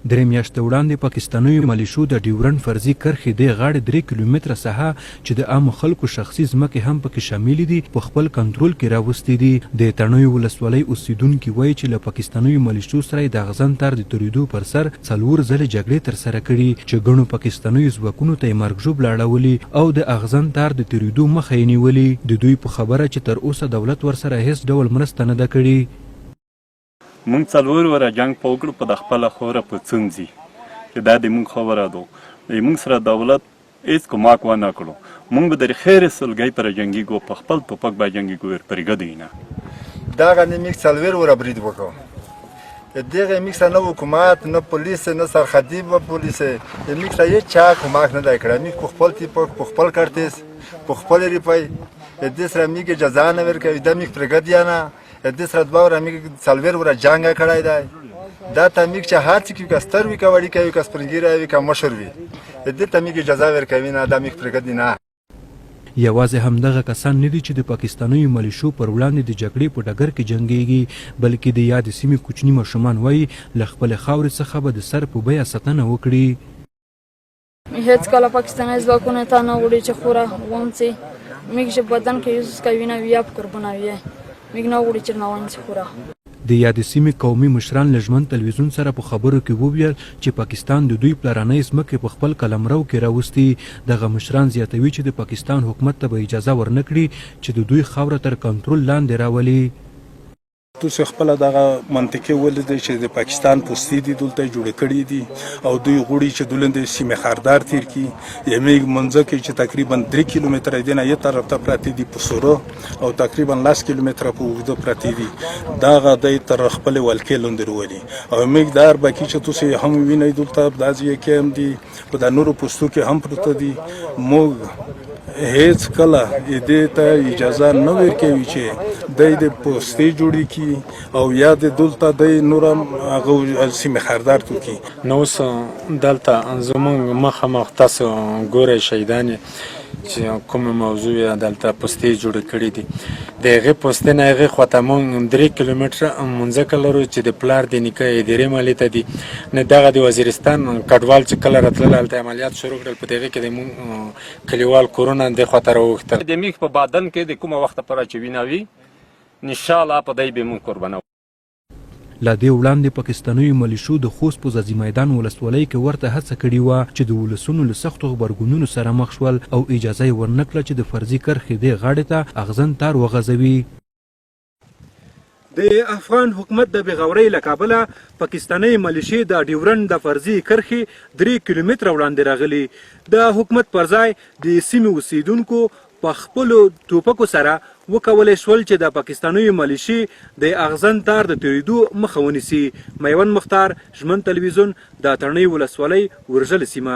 درې میاشتې وړاندې پاکستانیو ملیشو د ډیورنډ فرضي کرښې دې غاړې درې کیلومتره ساحه چې د عامو خلکو شخصي ځمکې هم پکې شاملې دي، په خپل کنترول کې راوستې دي. د تڼیو ولسوالۍ اوسېدونکي وايي چې له پاکستانیو ملیشو سره یې د اغزن تار د تېرېدو پر سر څلور ځلې جګړې ترسره کړي چې ګڼو پاکستانیو ځواکونو ته یې مرګ ژوبله اړولې او د اغزن تار د تېرېدو مخه یې نیولې. د دوی په خبره چې تر اوسه دولت ورسره هېڅ ډول مرسته نه ده کړې. مونږ څلور وره جنګ په وکړو په د خپله خوره په څونځي چې دا د مونږ خوره دو د مونږ سره دولت هیڅ کوماک و نه کړو مونږ به د خیر سلګۍ پر جنګیږو په خپل توپک به جنګیږو ور پرګدوی نه. دغه نه میږ څلویر وره برید وکړو دغه میږ سره نه حکومت نه پولیس نه سرحدي پولیس میږ سره هیڅ چا کوماک نه دی کړی. میږ په خپل تیپک په خپل کړتیس په خپل ریپۍ دې سره میږ جزا نه ورکوي دا میږ پرګدیا نه دې سره دوه وره میږ څلویر وره جنګ کړی دی. دا ته میږ چې هر څه کوي که ستر وي که وړوکی وي که سپرنګیری وي که مشر وي دې ته میږ اجازه ورکوي نه دا میږ پرېږدي نه. یوازې همدغه کسان نه دي چې د پاکستانیو ملیشو پر وړاندې د جګړې په ډګر کې جنګېږي، بلکې د یادې سیمې کوچني ماشومان وايي، له خپلې خاورې څخه به د سر په بیه ساتنه وکړي. هیڅ کله پاکستاني ځواکونه تا نه غوړي چې خوره ومڅي میږ چې بدن کې یوز کوي نه ویا په قربونه وي میږ نه غوړي چې نه ومڅي خوره. د یادې سیمې قومي مشران له ژمن تلویزیون سره په خبرو کې وویل چې پاکستان د دوی پلرنۍ ځمکې په خپل قلمرو کې راوستي. دغه مشران زیاتوي چې د پاکستان حکومت ته به اجازه ورنه کړي چې د دوی خاوره تر کنترول لاندې راولي. تاسو خپله دغه منطقې ولیدې چې د پاکستان پوستې دي دلته جوړې کړې دي او دوی غوړي چې دلته سیمه خاردار تیر کړي. یمې منځکې چې تقریبا 3 کیلومتره دي نه یې طرف ته پراته دي په سوره او تقریبا 10 کیلومتره په اوږده پراته دي، دغه دی تر خپلې ولکې لاندې راولي. او موږ دا اربکي چې تاسو یې هم وینئ دلته دا ځای کې هم دي، په دا نورو پوستو کې هم پروته دي. موږ هیڅ کله دې ته اجازه نه ورکوي چې دی د پوستې جوړې کړي او یا د دلته دی نورم هغه سیمه خاردار تو کړي. نو اوس دلته زمونږ مخامخ تاسو ګورئ شهیدان یې چې کومه موضوع یې دلته پوستې جوړې کړې دي، د هغې پوستې نه هغې خواته مونږ 3 کیلومتره مځکه لرو چې د پلار د نیکه ادیرې مالې ته دي. نه دغه د وزیرستان کډوال چې کله راتلل هلته عملیات شروع کړل، په دغې کې د مونږ کلیوال کورونه دې خواته راوښتل. د میږ په بادن کې د کومه وخته پوره چې وینه وي انشاءالله په دی به مونږ قربانوو. له دې وړاندې پاکستانیو ملیشو د خوست په ځاځي میدان ولسوالۍ کې ورته هڅه کړې وه چې د ولسونو له سختو غبرګونونو سره مخ شول او اجازه یې ورنه کړه چې د فرضي کرښې دې غاړې ته اغزن تار وغځوي. د افغان حکومت د بېغورۍ له کبله پاکستانۍ ملیشې د ډیورنډ د فرضي کرښې 3 کیلومتره وړاندې راغلي. د حکومت پر ځای د سیمې اوسېدونکو په خپلو ټوپکو سره وکولی شول چې د پاکستانیو ملیشې د اغزن تار د تېرېدو مخه ونیسي. میوند مختار، ژمن تلویزیون، د تڼۍ ولسوالۍ، ورژل سیمه.